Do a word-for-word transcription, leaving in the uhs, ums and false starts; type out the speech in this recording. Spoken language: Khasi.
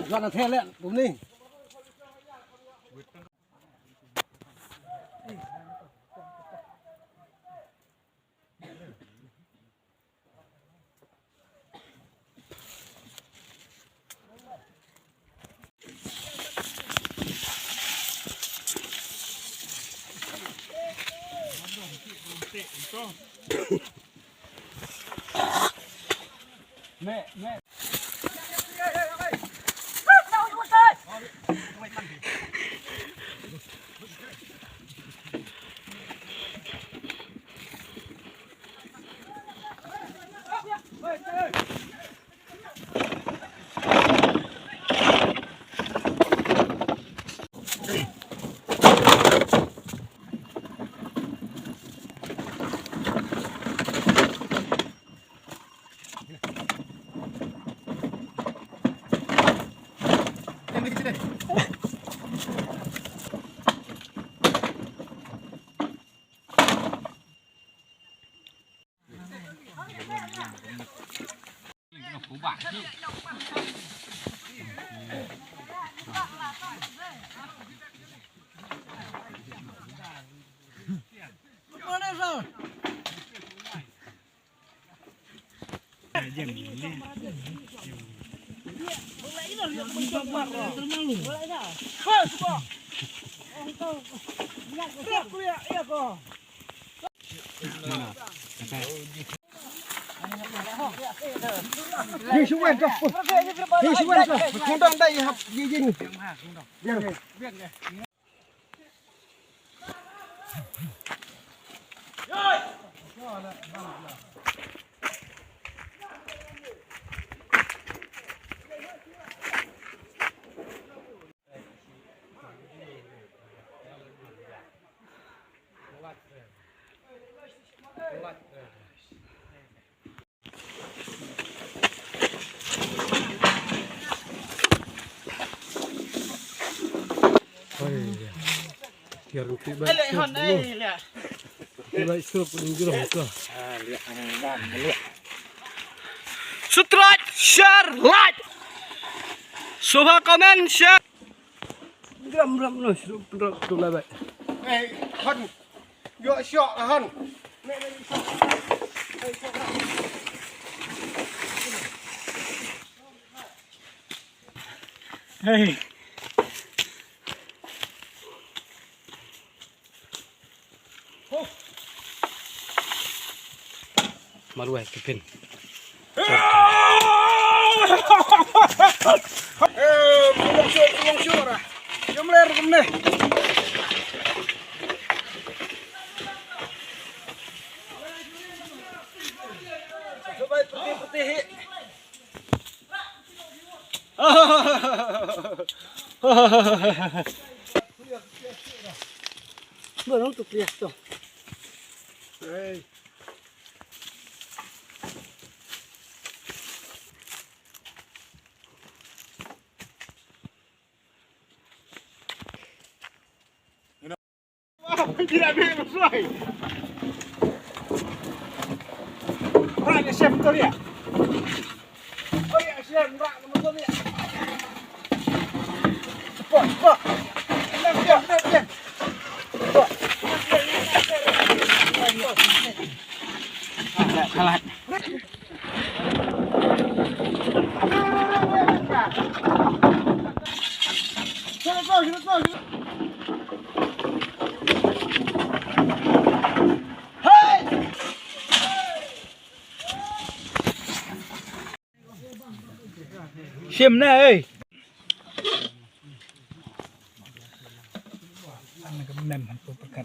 Wan na thele, bum ni. Subscribe, share, like. Subha comment, share. Gram gram no, sru pun tu la bai. Ei, hon. Yo shok hon. Hey. Maluai kepin. Barang tu krias tu. Hey. Tidak ada yang sesuai. Orang yang siap betul ya. Oh ya, siap, orang betul ya. Cepat, cepat. Tenang, tenang, tenang, tenang. Cepat. Tenang, tenang, tenang, tenang. Kalat, kalat. Shim na, ei. Ana ka mem hapo pakat.